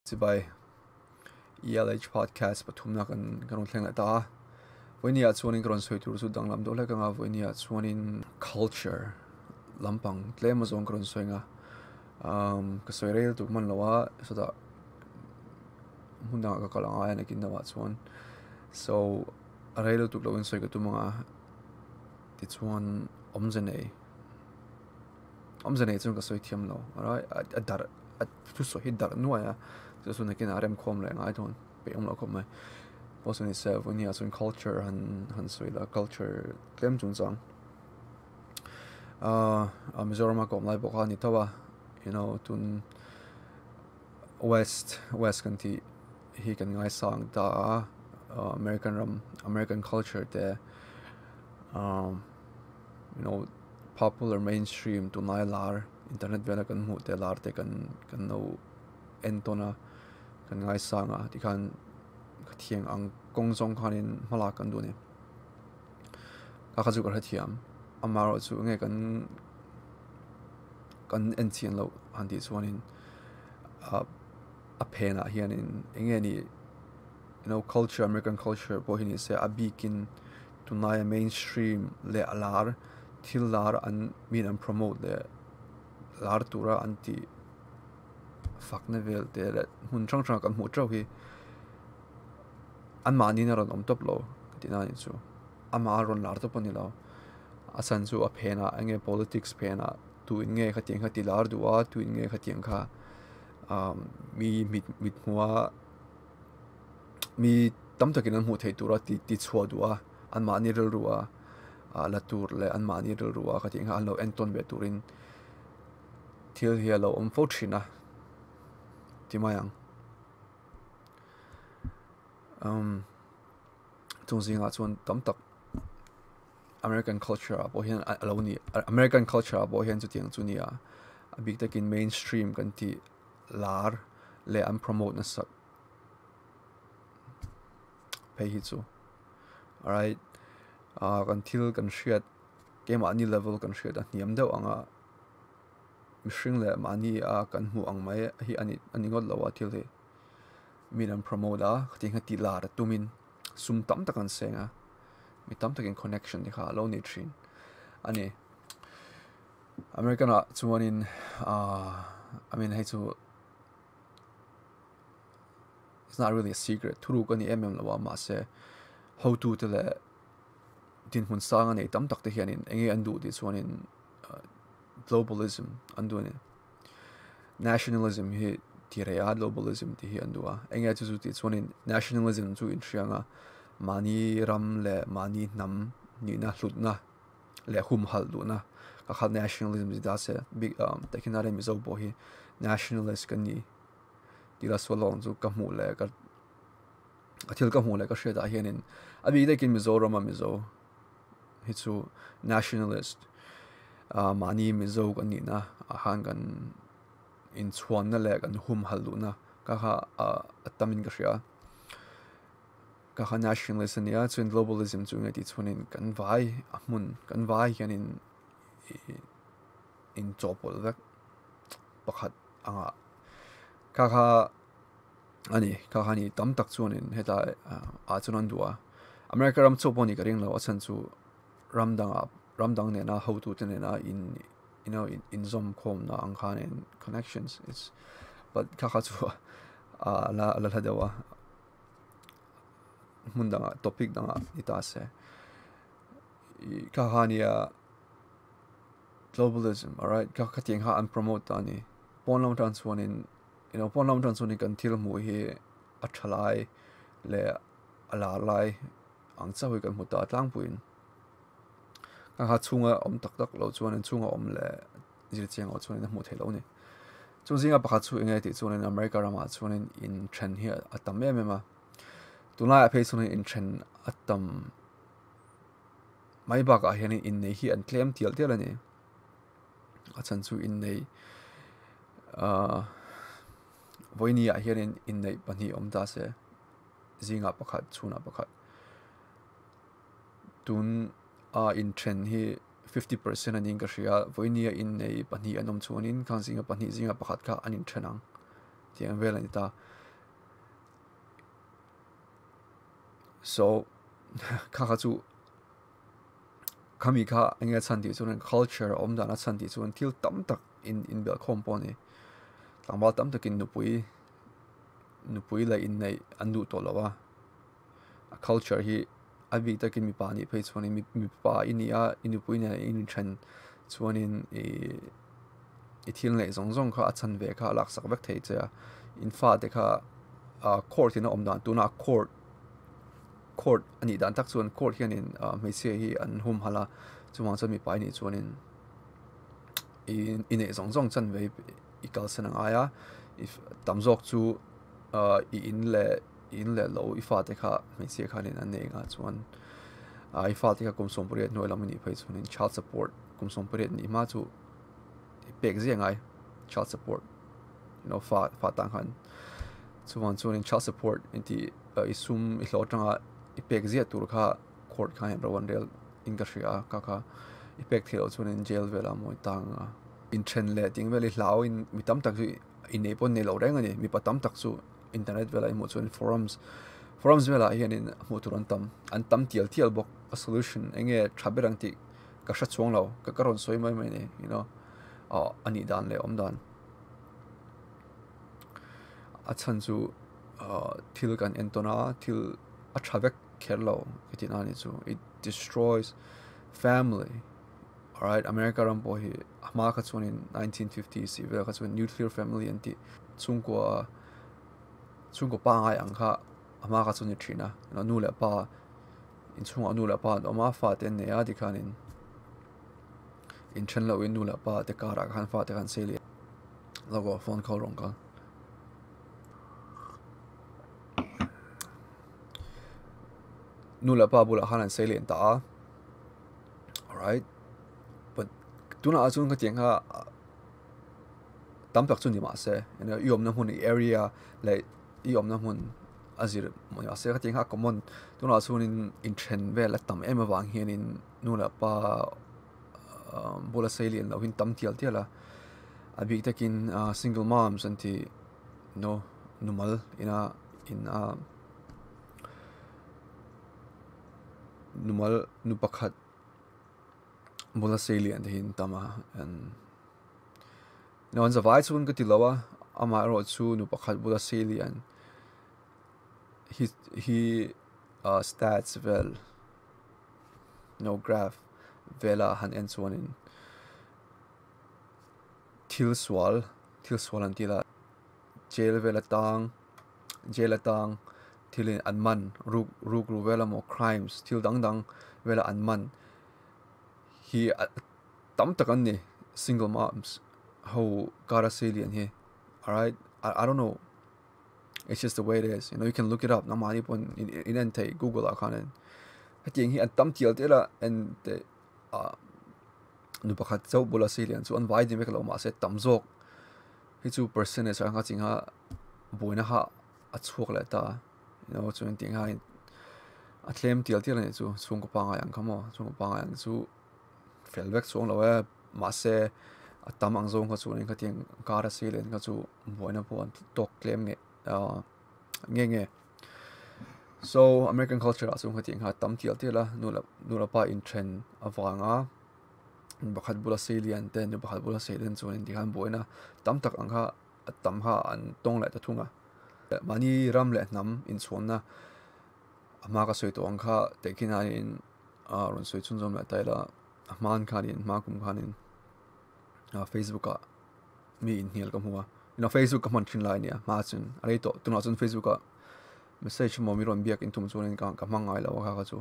Chibai ELH Podcast pathumna kan kan rawn thleng leh ta a. Vawinia chuanin ka rawn sawi tur chu danglam deuh hlek anga vawinia chuanin culture lampang tlem azawng ka rawn sawi anga um ka sawi rel tuk hman lo a sawtah hmun dangah ka kal angai a nakin deuhah chuan so a rei lutuk loin sawi ka tum anga tichuan awmze nei awmze nei chuan ka sawi thiam lo alright a darh a thusawi hi darh nuai a chu chu nakinah a remkhawm leh ngai dawn peih awm loh khawp mai pawh chu ni se vawinia chuan culture han han sawi la culture tlem chungchang ahh Mizoram a ka awm lai pawh kha a ni tho a you know tun west west kan tih hi kan ngaisang ta a American ram American culture te ahh you know popular mainstream tunlai lar internet vela kan hmuh te lar te kan kan lo en tawn a kan ngaisang a tikhan ka thiang ang kawng zawng khanin hmalak kan duh a ni ka kha chu ka hrethiam amaherawhchu enge kan kan en chian loh han tih chuanin ah a phenah hianin enge ni you know culture American culture pawh hi ni se a bikin tunlaia mainstream leh a lar thil lar an min an promote leh lar tura an tih fakna vel te leh hmun hrang hrang ah kan hmuh teuh hi anmahni in a rawn awm tawp lo tihna a nih chu amah a rawn lar tawp a ni lo a chhan chu a phenah eng nge politics phenah tuin nge khatiang kha ti lar duh a tuin nge khatiang kha ah mi mit mit hmuh a mi tam takin an hmuh theih tura ti ti chhuah duh a anmahni rilru a ah la tur leh anmahni rilru a khatiang kha an lo entawn ve turin thil hi a lo awm fo thin a ti mai ang umm chung zingah chuan tam tak American culture ah pawh hian a lo ni American culture ah pawh hian chutiang chu a ni a a bik takin mainstream kan tih lar leh an promote nasa phei hi chu alright ah kan thil kan hriat keimahni level kan hriat a hniam deuh ang a mihring leh mahni a kan hmuh ang mai hi a ni a ni ngawt lo a thil hi min an promote a khatiang kha tih lar tumin sum tam tak an seng a mi tam takin connection te kha a lo nei thin a ni American ah chuanin ah I mean hei chu it's not really a secret thuruk a ni em em lo a mahse hotu te leh dinhmun sang a nei tam tak te hianin eng nge an duh tih chuanin globalism an duh a ni nationalism hi ti reh a globalism tih hi an duh a eng nge chu chu tih chuanin nationalism chu inhriang a mahni ram leh mahni hnam nihna hlutna leh humhalh duhna ka khat nationalism zet a se bik tehkhin a Mizo pawh hi nationalist ka ni tih la sual lo ang chu ka hmuh leh ka a thil ka hmuh leh ka hriat ah hianin a bik dakin Mizoram a Mizo hi chu nationalist ah mahni Mizo kan nihna ah khan kan inchhuanna leh kan humhalh duhna ka kha a tamin ka hria. Ka kha nationalist a nia chuan globalism chu nge tih chuanin kan vai a hmun kan vai hianin inchawhpawlh vek pakhat anga kha kha a ni kha kha ni tam tak chuanin hetlai ah chuan an duh a America ram chauh pawh a nih ka ring lo a chhan chu ram dangah ram dang nena hotute nena in you know inzawm khawmna ang khanin connections it's but kha kha chu a la a la hla deuh a hmun dangah topic dangah ni ta se ih kha kha nia. Globalism alright ka khatiang kha an promote ta a ni. Pawn lam atang chuanin you know pawn lam atang chuanin kan thil hmuh hi a tha lai leh a lar lai ang chauh hi kan hmu ta tlangpuiin. Ka kha chhunga awm tak tak lo chuanin chhunga awm leh zirchiang loh chuanin a hmuh theih loh a ni. Chung zinga pakhat chu eng nge tih chuanin America ramah chuanin inthen hi a tam em em a. Tunlaiah phei chuanin inthen a tam. Mai bakah hianin innei hi an tlem tial tial a ni. A chhan chu innei ahh vawiini ah hianin inneih pahnih awm ta se zingah pakhat chhunah pakhat tun a inthen hi 50% a niin ka hria a vawiini a innei pahnih an awm chuanin khang zinga pahnih zinga pakhat kha an inthen ang. Tiang vel a ni ta. So kha kha chu khami kha enge a chhan tih chuan culture a awm dan a chhan tih chuan thil tam tak in inbelh khawm pawh a ni. Tlangval tam takin nupui nupui leh inneih an duh tawh lo a, a culture hi a bik takin mipa nih phei chuanin mipa i nih a i nupui nen in inthen chuanin ih i thil neih zawng zawng kha a chhan ve kha a laksak vek thei che a, in fate kha ah court in a awm dan tunah court court a nih dan tak chuan court hianin ah hmeichhia hi an humhalh a chuvang chuan mipa i nih chuanin i neih zawng zawng chan ve i kalsan a ngai a tam zawk chu ah i in leh i in leh lo i fate kha hmeichhia khanin an nei ngah chuan ah i fate kha kum 18 hnuai lam a nih phei chuanin child support kum 18 nih hma chu i pek zia ngai child support you know fa fa tan khan chuvang chuanin child support intih i sum i hlawh atanga i pek zia tur kha court khan hian ro an rel in ka hria a kha kha i pek theih loh chuanin jail velah mawi tang a inthen leh ting vel i hlau in mi tam tak chu inneih pawh an nei lo reng a ni mipa tam tak chu internet velah i hmuh chuan forums forums velah hianin hmuh tur an tam an tam tial tial bawk a solution eng nge tha ber ang tih ka hre chuang lo ka ka rawn sawi mai mai a ni you know ah a nih dan leh awm dan a chhan chu ah thil kan en tawn a thil a tha vek kher lo ka tih na a ni chu it destroys family alright America ram pawh hi a hma kha chuanin 1950s tih vel kha chuan nuclear family an tih chhungkua chhungkaw pangngai ang kha a hma kha chu a ni thin a nu leh pa inchhungah nu leh pa an awm a fate an nei a tikhanin inthen lohin nu leh pa te karah khan fate khan sei leh logo phone call rawng kal. Nu leh pa bulah khan an sei leh ta a alright but tunah chuan ka tiang kha tam tak chu ni mah se i awmna hmun i area leh i awmna hmun a zir mah se ka tiang kha a common tunah chuanin inthen vel a tam em avang hianin nu leh pa bula sei lian loh hi tam tial tial a a bik takin single moms an tih no numal ina in a numal nu pakhat bula sei lian te hi an tam a an no an zavai chuan ka ti lo a amaherawh chu nu pakhat bula sei lian hi hi ah stats vel no graph vela han en chuanin thil sual thil sual an tih lah jail vel atang jail atang thil in an man ruk ruk ru vel emaw crimes thil dang dang vela an man hi tam tak an ni single moms ho kara sei lian hi alright I don't know it's just the way it is you know you can look it up nangmahni pawh in in en theih google ah khanin hetiang hi an tam tial tial a en teh ah nu pakhat chauh bula sei lian chu an vai ding vek lo mahse tam zawk hi chu percentage ah kha chingha buaina kha a chhuak leh ta you know chuan tih ngaiin a tlem tial tial a nih chu chhungkaw pangngai ang kha maw chhungkaw pangngai ang chu fel vek chuang lo e mahse a tam ang zawng kha chuan khatiang kar a sei len kha chu buaina pawh an tawk tlem nge ah nge nge so American culture ah chuan khatiang kha a tam tial tial a nu leh nu leh pa inthen avanga pakhat bula sei lian te nu pakhat bula sei lian chuan tikhan buaina tam tak ang kha a tam kha an tawng leh ta thung a mahni ram leh hnam inchhuanna a hma ka sawi tawh ang kha tehkhin aiin ah rawn sawi chhunzawm leh ta ila a hman khanin hma kum khanin ah Facebook ah mi inhnial ka hmu a you know Facebook ka hman thin lai a nia hma chuan a rei tawh tunah chuan Facebook ah message emaw mi rawn biak intum chuanin ka ka hmang ngai lo a kha kha chu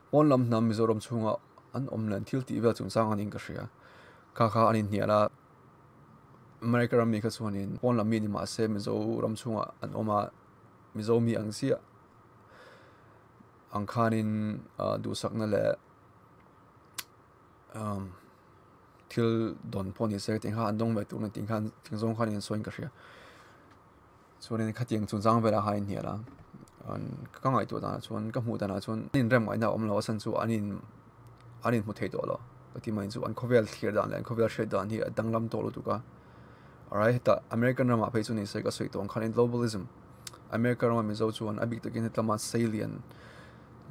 pawn lam hnam Mizoram chhunga an awm leh an thil tih vel chungchang anin ka hria kha kha an inhnial a America ram mi kha chuanin pawn lam mi ni mahse Mizoram chhungah an awm a Mizo mi ang chiah ang khanin ah duhsakna leh umm thil dawn pawh ni se tih kha an dawng ve tur a ni tih khan thing zawng khan in sawiin ka hria chuanin khatiang chungchang velah khan a inhnial a ka ngaihtuah danah chuan ka hmuh danah chuan an inrem ngaihna a awm lo a chhan chu an in an inhmu thei tawh lo ka ti mai chu an khawvel thlir dan leh an khawvel hriat dan hi a danglam tawh lutuk a. Alright, heta American ramah phei chu ni se ka sawi tawh ang khanin globalism America rama Mizo chuan a bik takin hetlama Salient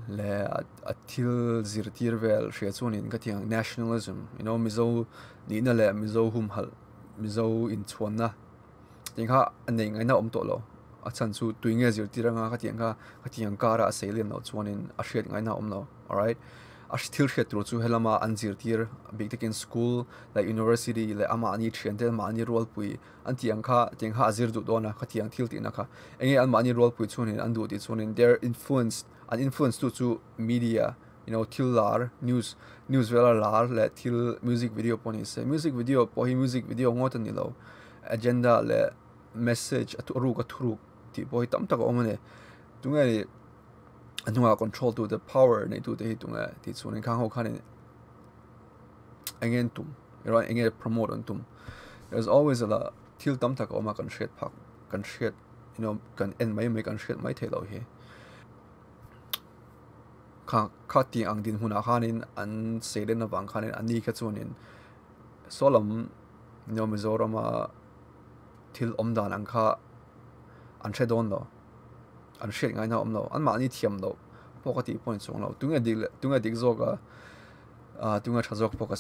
leh a thil zirtir vel hria chuanin ka ti ang nationalism you know Mizo nihna leh Mizo humhalh Mizo inchhuanna tih kha a neih ngaihna awm tawh lo a chhan chu tui nge zirtir anga ka tih ang kha ka tih ang kara a Salient loh chuanin a hriat ngaihna awm lo alright a thil hriat tur chu helama an zirtir bik takin school leh university leh amahni thiante mahni rualpui an tih ang kha tiang kha a zir duh dawn a khatiang thil tihna kha enge anmahni rualpui chhuanin an duh tih chuanin their influence an influence tu chu media you know thil lar news news vela lar leh thil music video pawh ni se music video pawh hi music video ngawt a ni lo agenda leh message a ruk a thuruk tih pawh hi tam tak a awm a ni tunge ni a hnungah control tu te power nei tu te hi tunge tih chuanin khang ho khanin enge an tum erawh enge promote an tum there's always a thil tam tak a awm a kan hriat phak kan hriat you know kan en mai mai kan hriat mai theih loh hi kha kha tih ang dinhmunah khanin an seilen avang khanin an ni kha chuanin saw lam you know Mizorama thil awm dan ang kha an hre dawn lo an hriat ngaina awm lo an mahni thiam loh pawh ka tih pawh ni chuang lo tunge dik leh tunge dik zawk a ah tunge tha zawk pawh ka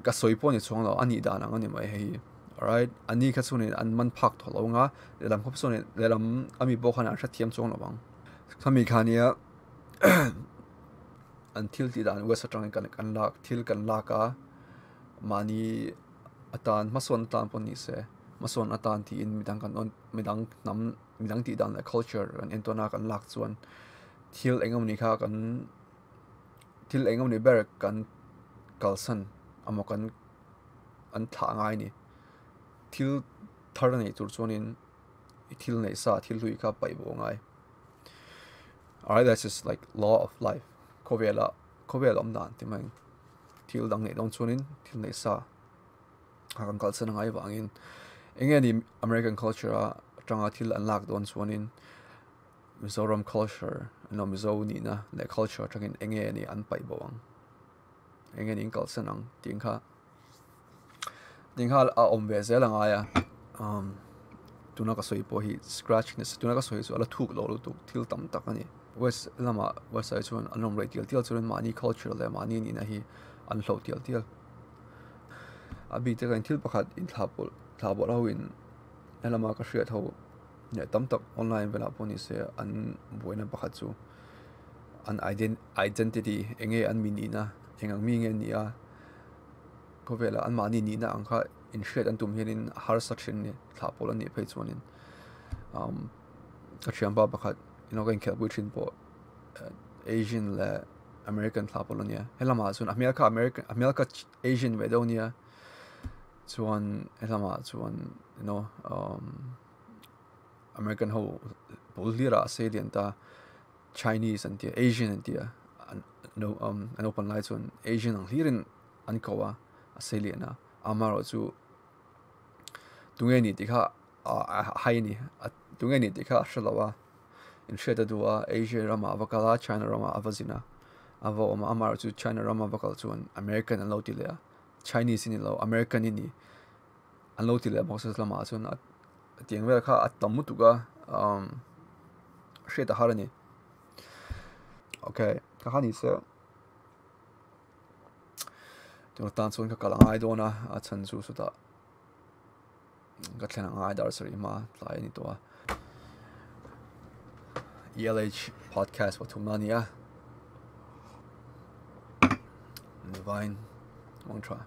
ka sawi pawh ni chuang lo a nih dan ang a ni mai hei hi alright an ni kha chuanin an man phak tawh lo ang a lehlam khawp chuanin lehlam ami pawh khan an hrethiam chuang lo ang khami kha nia an thil tih dan west atangin kan kan lak thil kan lak a mahni atan hmasawn atan pawh ni se hmasawn atan tiin midang kan awn midang hnam midang tih dan leh culture kan entawn a kan lak chuan thil eng emawni kha kan thil eng emawni ber kan kalsan emaw kan an thlah ngai a ni thil thar a neih tur chuanin i thil neih sa thil hlui kha paih bo ngai alright that's just like law of life khawvela khawvel awm dan ti mai thil dang neih dawn chuanin thil neih sa a kan kalsan angai vangin eng nge ni American culture a atanga thil an lak dawn chuanin Mizoram culture emaw Mizo nihna leh culture atangin eng nge ni an paih bo ang eng nge ni an kalsan ang tih kha tih kha a awm ve zel angai a umm tuna ka sawi pawh hi scratch nasa tuna ka sawi chu a la thuk lo lutuk thil tam tak a ni west lamah west ah hi chuan an awm rei tial tial chuan mahni culture leh mahni nihna hi an hloh tial tial. A bik te khan thil pakhat inthlah pawlh thlah pawlh ho in helama ka hriat ho leh tam tak online velah pawh ni se an buaina pakhat chu an identity eng nge an mi nihna eng ang mi nge an nih a khawvelah an mahni nihna ang kha inhriat an tum hianin a harsa thin a ni thlah pawlh a nih phei chuanin umm ka thianpa pakhat ino ka inkhelhpui thin pawh Asian leh American thla pawlh a nia helamah chuan a hmel kha American a hmel kha Asian ve deuh a nia chuan helamah chuan you know umm American ho bul hlirah a sei lian ta Chinese an tia Asian an tia an no umm an open lai chuan Asian ang hlirin an ko a a sei lian a amaherawhchu tunge ni tih kha a hai a ni tunge ni tih kha a hre lo a. Inhriat a duh a, Asia ramah a va kal a, China ramah a va zin a, a va awm a, amaherawh chu China rama va kal chuan American an lo ti leh a, Chinese i ni lo, American i ni an lo ti leh bawk a, lamah chuan a tiang vel kha a tam lutuk a, umm hriat a har a ni. Okay, ka kha ni se tuna tan chuan ka kal a ngai dawn a, a chhan chu chutah. Ka thlen ang a dar sarih hma tlai a ni tawh a. ELH podcast pathumna a ni a. Divine Mantra.